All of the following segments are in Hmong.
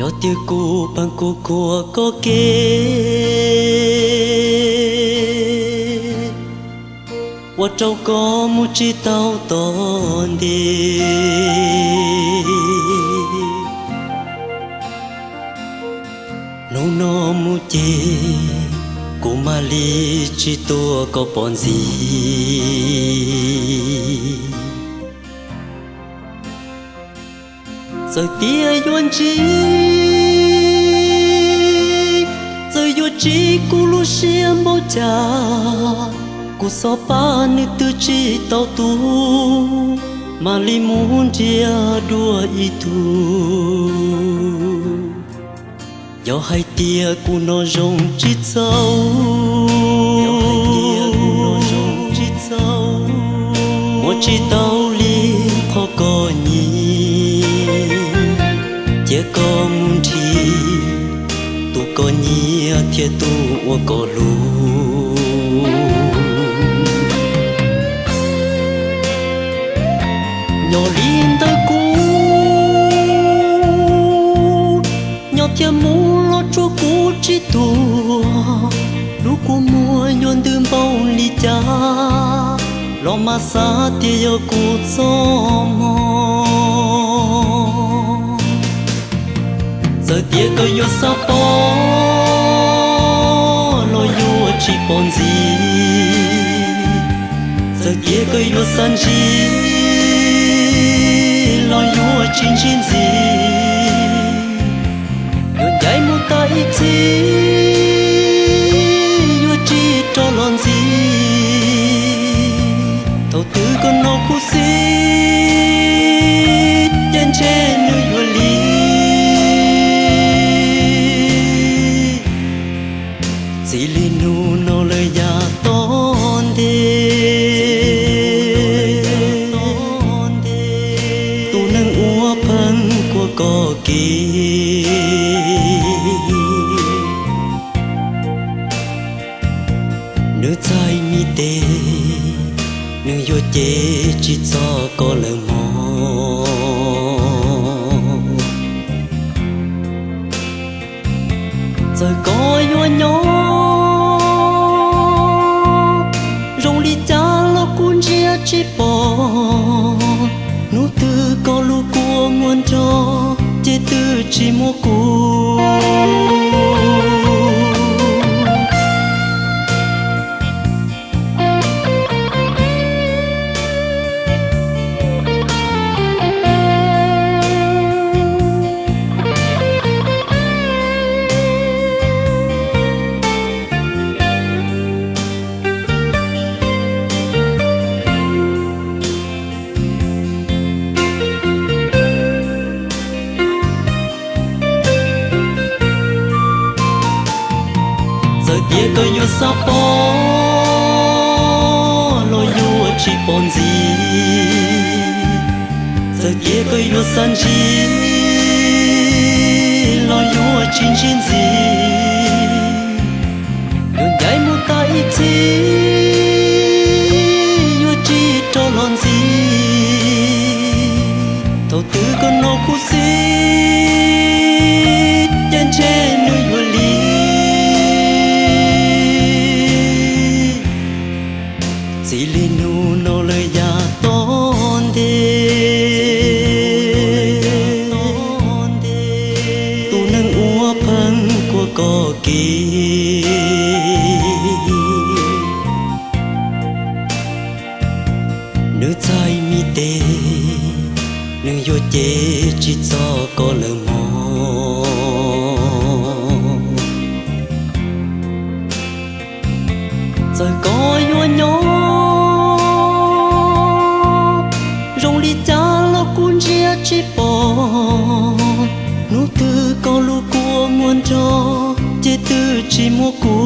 Yog tias kuv pheej kuv khuam koj kev, ua rau koj mus tsis tau tom ntej. Hnub no mus ces kuv mam li tsis tua koj pov ntxis. Txawm tias yuav ntsib, txawm yuav tsim kuv lub siab npaum cas, kuv xov pab nws twb tsis tau tu, mam li mus nrhiav dua ib tug. Yog hais tias kuv hnov zoo tsis txaus, muab tsis tau li qhov koj nyiam, cia koj mus nrhiav tus koj nyiam thiab tus uas koj hlub. Nyob li ntawm kuv, nyob thiab mus los tsuas kuv tsis tuag, lub kua muag yuav ntws npaum li cas, los mas xav tias yog kuv txoj hmoo. Txawm tias koj yuav xav pom los yuav tsis pom ntxiv, txawm tias koj yuav xav ntsib los yuav tsis ntsib ntxiv. Yuav ncaim mus tas ib txhis, yuav tsis rov los ntxiv. Thaum twg koj hnov khuv xim, ces ntshe nws yuav lig. Txij li hnub no lawm yav tom ntej, tus neeg uas pheej khuam koj kev, nws txais mi tes, nws yuav cev tsis txog koj lawm mog. Txawm koj yuav nyob zoo li cas los kuv ntsia tsis pom, hnub twg koj lub kua muag nrog ces twb tsis muaj kuv. Txawm tias koj yuav xav pom los yuav tsis pom ntxiv, txawm tias koj yuav xav ntsib los yuav tsis ntsib ntxiv. Yuav ncaim mus tas ib txhis, yuav tsis rov los ntxiv. Thaum twg koj hnov khuv xim, ces ntshe nws yuav lig. Txij li hnub no lawm yav tom ntej, tus neeg uas pheej khuam koj kev, nws txais mi tes, nws yuav cev tsis txog koj lawm mog. Txawm koj yuav nyob zoo li cas los kuv ntsia tsis pom, hnub twg koj lub kua muag nrog ces twb tsis muaj kuv.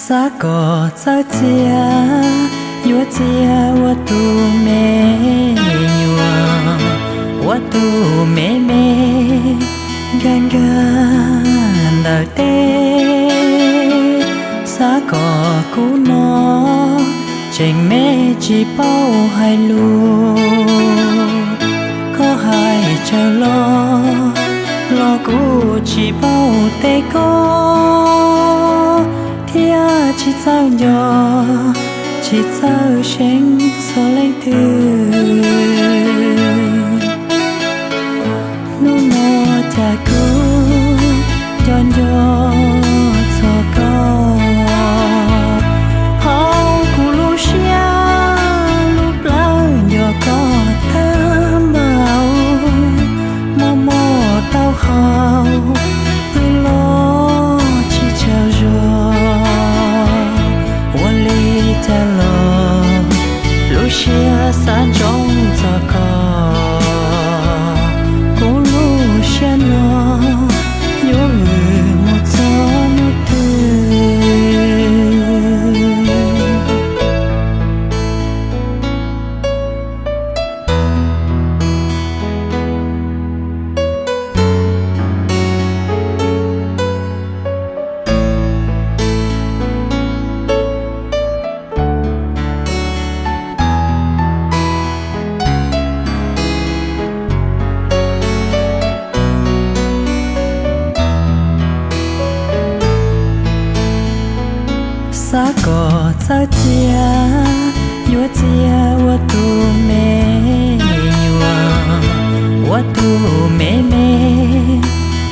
Xav kom txawj txia, yuav txia ua tus me nyuam, ua tus me me nkag nkag ntawm teb. Xav kom kuv no tseem me tsis paub hais lus, koj hais tsawg los los kuv tsis paub teb koj, thiab tsis txawj nco, tsis txawj seev txog leej twg. Hnub no cas kuv nco nco txog koj, hauv kuv lub siab lub plawv nco koj tag npaum, mob mob taub hau wb los tsis tsaug zog, ua li cas los lub siab xav ntsoov txog koj, kuv lub siab no yuav vwm mus txog hnub twg. Xav kom txawj txia, yuav txia ua tus me nyuam, ua tus me me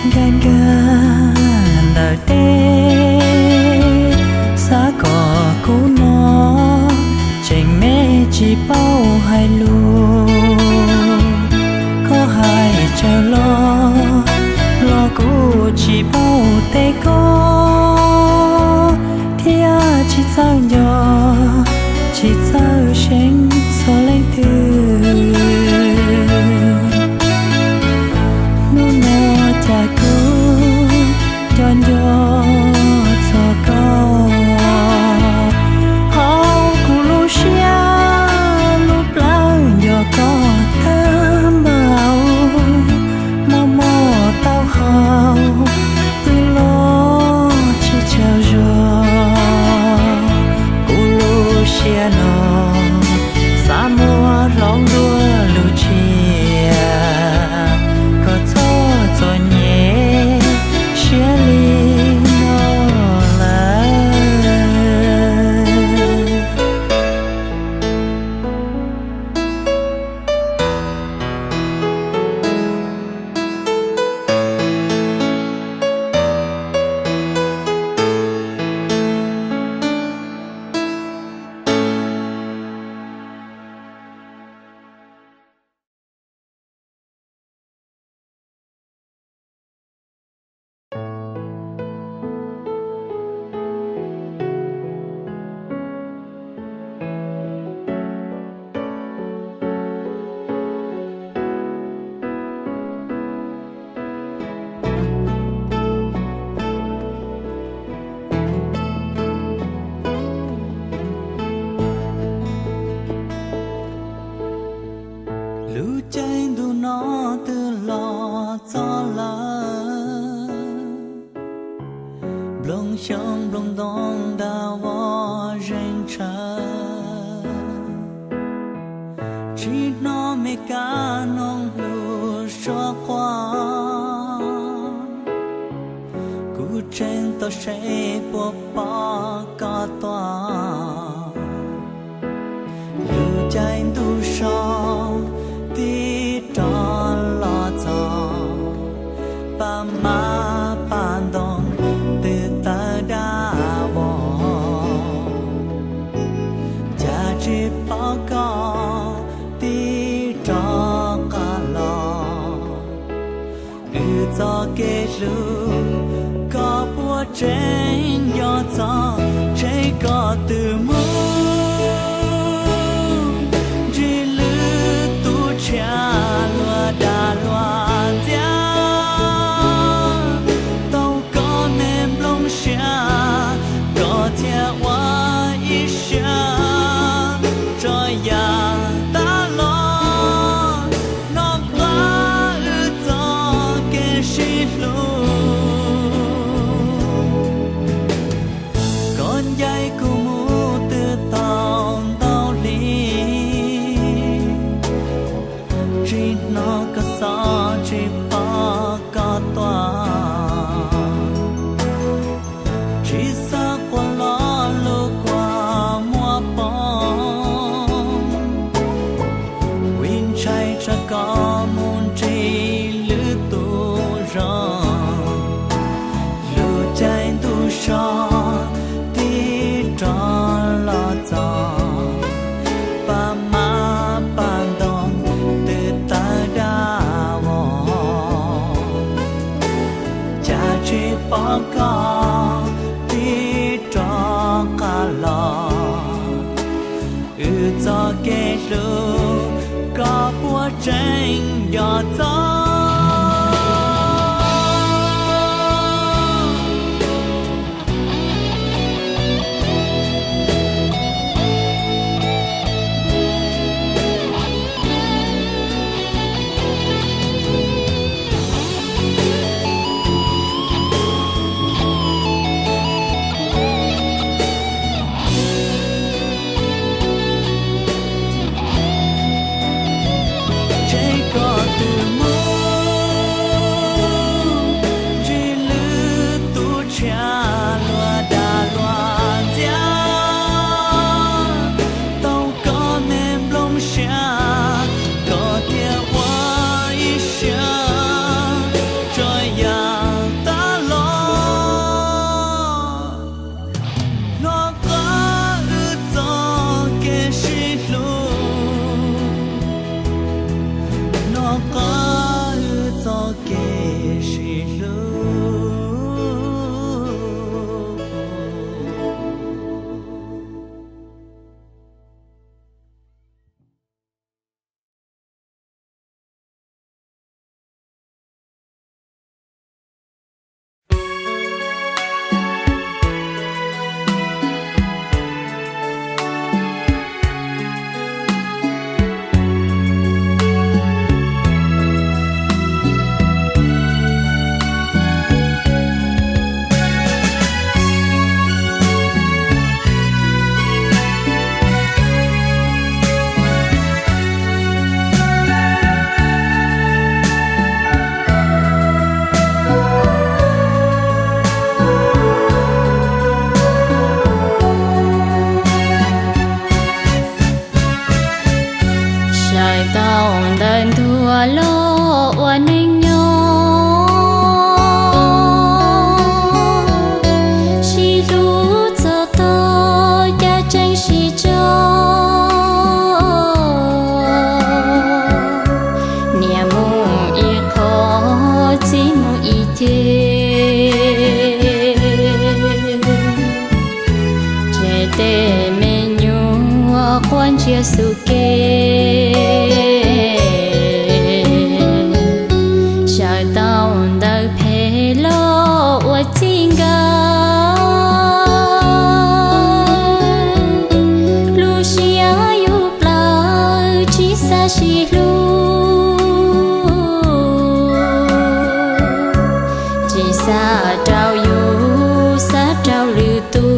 nkag nkag ntawm teb. Xav kom kuv no tseem me tsis paub hais lus, koj hais tsawg los los kuv tsis paub teb koj, thiab tsis txawj nco, tsis txawj seev txog leej twg. Hnub no cas kuv nco nco txog koj, hauv kuv lub siab lub plawv nco koj tag npaum, mob mob taub hau wb los tsis tsaug zog. Kuv lub siab no xav muab hloov dua lub tshiab, koj txhob txom nyem siab li no lawm. Lub caij ntuj no twb los txog lawm, nplooj xyoob nplooj ntoo nta vos zeeg tshav, tsis hnov me kab noog lus suab quaj. Kuv tseem tau seb puas pom koj tuaj. Lub caij ntuj so tib rov los txog, paj mab paj ntoos twb tawg dab vos, cas tsis pom koj tib rov qab los. Wb txoj kev hlub koj puas tseem nco txog, ntshe koj twb mus ntsib lwm tus tshiab luag dag luag ntxias. Tau koj me nplooj siab, koj thiaj Ib xav quaj los lub kua muag poob, vim ntshai tsam koj mus ntsib lwm tus zog. Lub caij ntuj so tig rov los txog, paj mab paj ntoo twb tawg daj vog. Cas tsis pom koj tig rov qab los, wb txoj kev hlub koj puas tseem nco txog? Tseem koj twb mus ntsib lwm tus tshiab luag dag luag ntxias, tau koj me nplooj siab, koj thiaj ua ib siab tso yam tab los. Hnov qab wb txoj kev sib hlub, hnov qab wb txoj kev sib hlub. Sawv tau ntawm ntuag los ua neej nyob, sib hlub txog tog cas tseem sib tso. Niam mus ib qho, txiv mus ib ce, tseg tej me nyuam quaj ntsiag xu ke. Sawv tau ntawm phem los ua txij nkawm, lub siab yus plaws tsis xav sib hlub, tsis xav rau yus, xav rau lwm tus.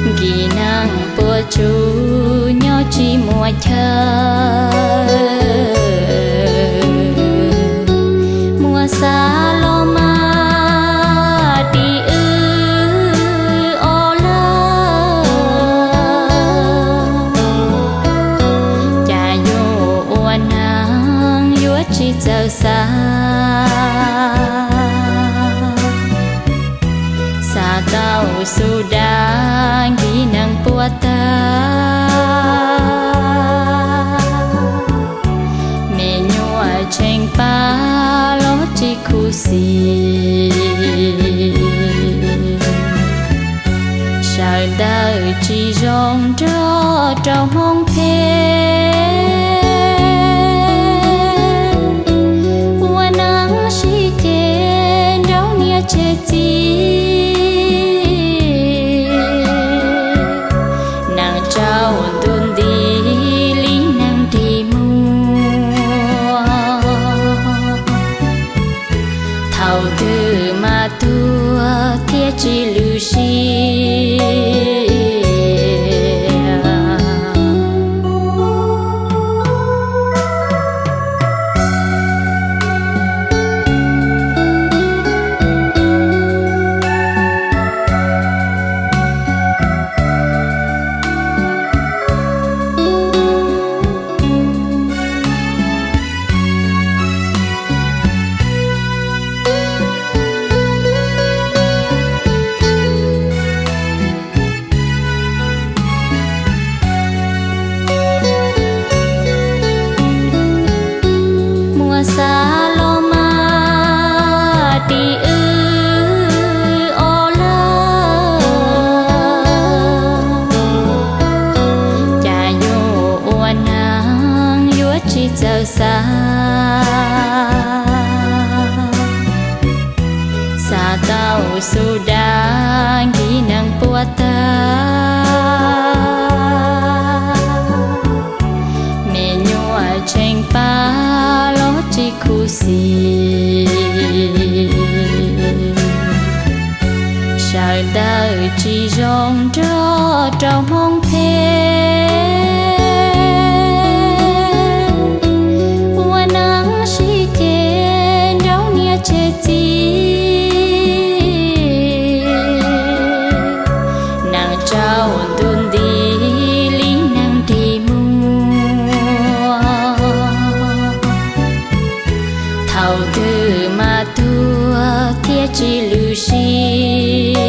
Nkim neeg puas tsuaj nyob tsis muaj chaw, muaj xav los mas dim wb ob leeg. Cas yuav ua neeg yuav tsis txawj xav, xav tau xu dag nkim neeg puas tag. Me nyuam tseem pab los tsis khuv xim, sawv daws tsis zoo nrog rau hmoov phem. Ua neeg sib ceg nraug niam tseg txiv, neeg tsaus ntuj nti li neeg nrig muag. Thaum twg mas tuag thiaj tsis lwm siab. Tau xu da nkis nees puas tag, me nyuam tseem pab los tsis khuv xim. Sawv daws tsis zoo nrog rau hmoov phem, ua neej sib ceg nraug niam tsev txiv. Nees tsaus ntuj nti li nees nrig muag, thaum twg mas tuag thiaj tsis lwm siab.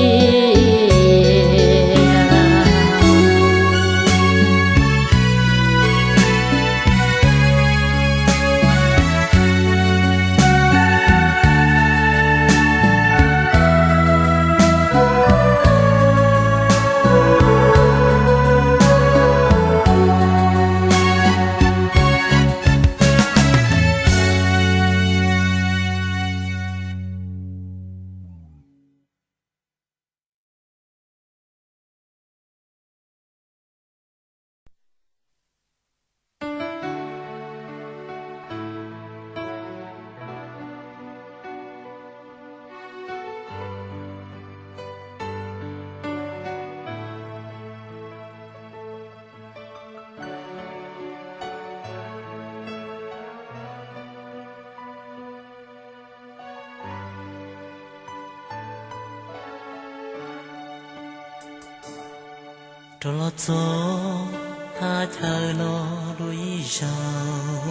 Rov los txog thaj chaw no dua ib zaug,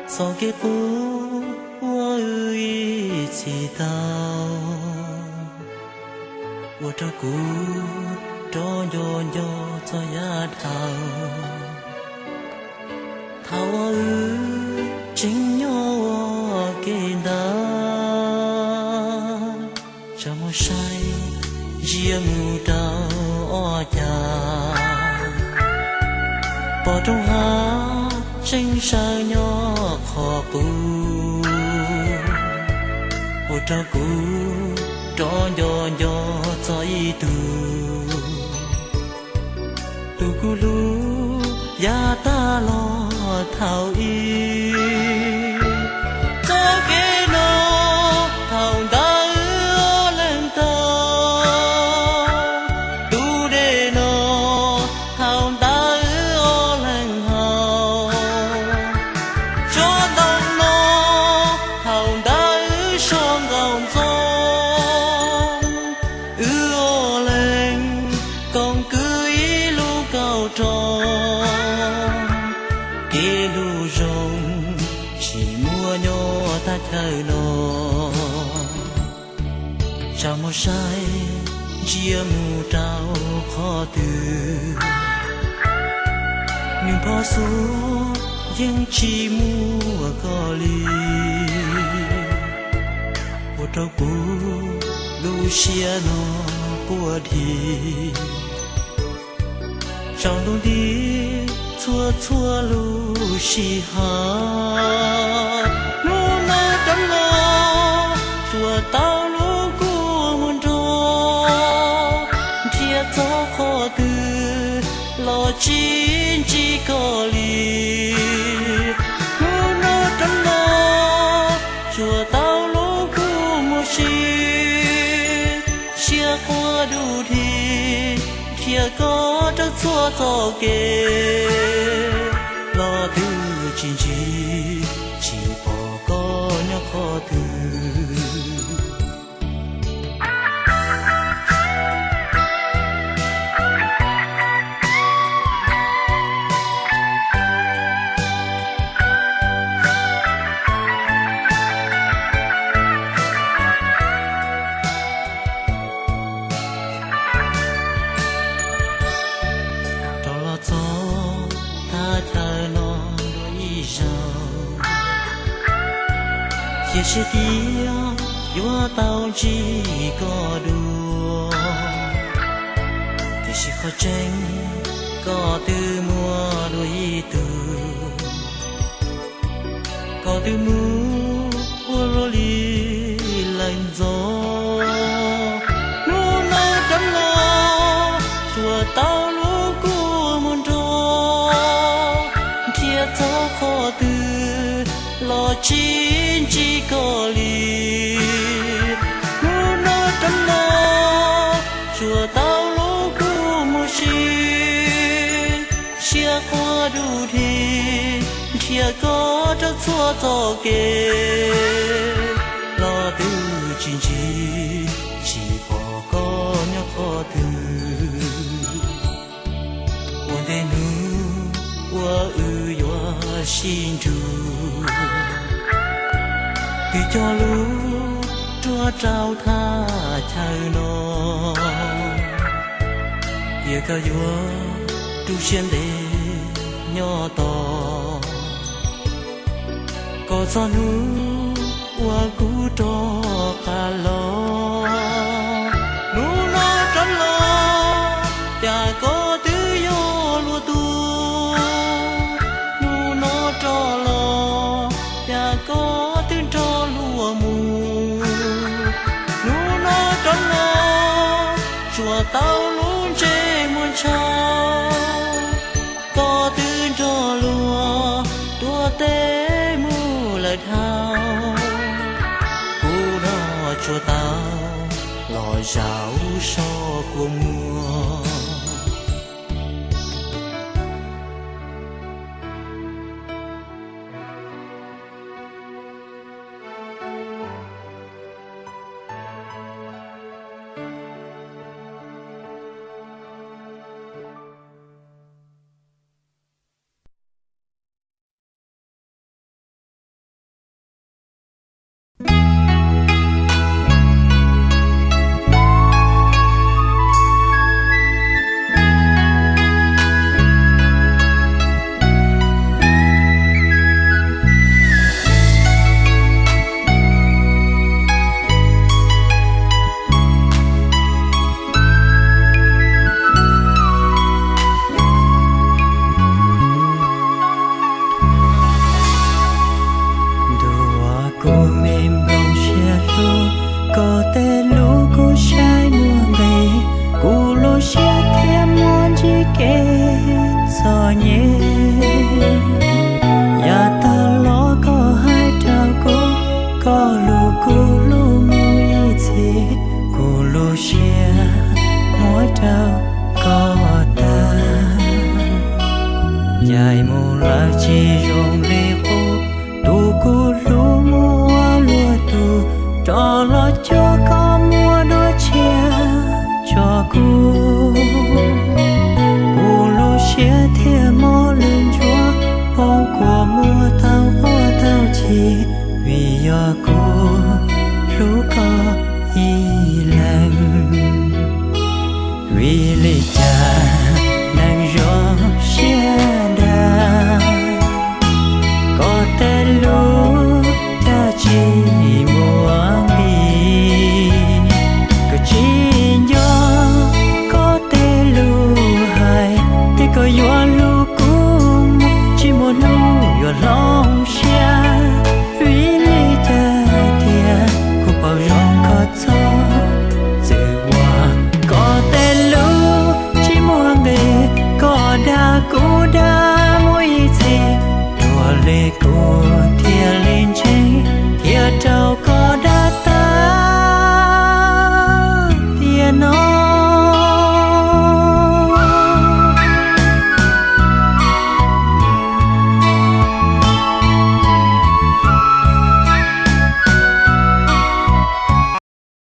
txoj kev qub uas wb ib txhis tau, ua rau kuv rov nco nco txog yav dhau. Thaum uas wb tseem nyob ua ke ntawd, tsa muag saib ntsia mus rau ob cag, pom roob hav tseem sawv nyob qhov qub, ua rau kuv rov nco nco txog ib tug, tus kuv hlub yav tag los thaum ub. Txoj kev no thaum ntawd wb ob leeg tau, tus dej no thaum ntawd wb ob leeg haus, tsob ntoo no thaum ntawd wb so nkaus ntxoo. Wb ob leeg koom kwv ib lub kauj roob, kev hlub zoo tsis muaj nyob thaj chaw no. Tsa muag saib ntsia mus rau qhov twg, nws pom xwb yeej tsis muaj koj li, ua rau kuv lub siab no quaj dhi. Tsaus ntuj nti txhua txhua lub sij hawm, hnub no rov los tsuas tau hlub kua muag nrog, nrhiav txog qhov twg los tsis ntsib koj li. Hnub no rov los tsuas tau hlub kua muag si, siab quaj du dhi, nrhiav koj rau txhua txoj kev, los twb tsis ntsib, tsis pom koj nyob qhov twg. Rov los txog thaj chaw no dua ib zaug, cia siab tias yuav tau ntsib koj dua, tiam sis qhov tseeb koj twb muaj dua ib tug, koj twb mus ua luaj li lawm. Tsis ntsim koj li, hnub no rov los, tsuas tau hlub kuv mus si. Siab quaj dub dhi, nrhiav koj rau txhua txoj kev, los twb tsis ntsib, tsis pom koj nyob qhov twg. Ua ntej hnub uas wb yuav sib nrug, twb cog lus ruaj rau thaj chaw no, tias koj yuav tu siab ntev nyob tos. Kom txog hnub uas kuv rov qab los, hnub no rov los, cas koj twb yog luag tus. Hnub no rov los, cas koj twb nrog luag mus. Hnub no rov los, tsuas tau lub ntsej muag ntshav. Koj twb nrog luag tuav teb mus lawm dhau, kuv los tsuas tau los zaum so kua muag. Ntuj, kuv me nplooj siab hlub, koj tej lus kuv saib muaj nqis, kuv lub siab thiaj muaj ntsib kev txom nyem. Yav tag los koj hais rau kuv, koj lus kuv hlub mus ib txhis, kuv lub siab muab rau koj tag. Ncaim mus lawm tsis zoo li qub, tus kuv hlub mus ua luag tus, rov los cuag koj muaj dua tshiab tso kuv. Kuv lub siab thiaj mob lwj ntsuav, poob kua muag tau quaj tau chim, vim yog kuv hlub koj ib leeg. Vim li cas neeg zoo siab dag, koj tej lus cas tsis muaj nqis. Koj tsis nco koj tej lus hais, tias koj yuav hlub kuv, tsis muaj hnub yuav hloov siab. Vim li cas tiag kuv paub zoo koj txhob txwm ua. Koj tej lus tsis muaj nqis, koj dag kuv dag mus ib txhis, dua li kuv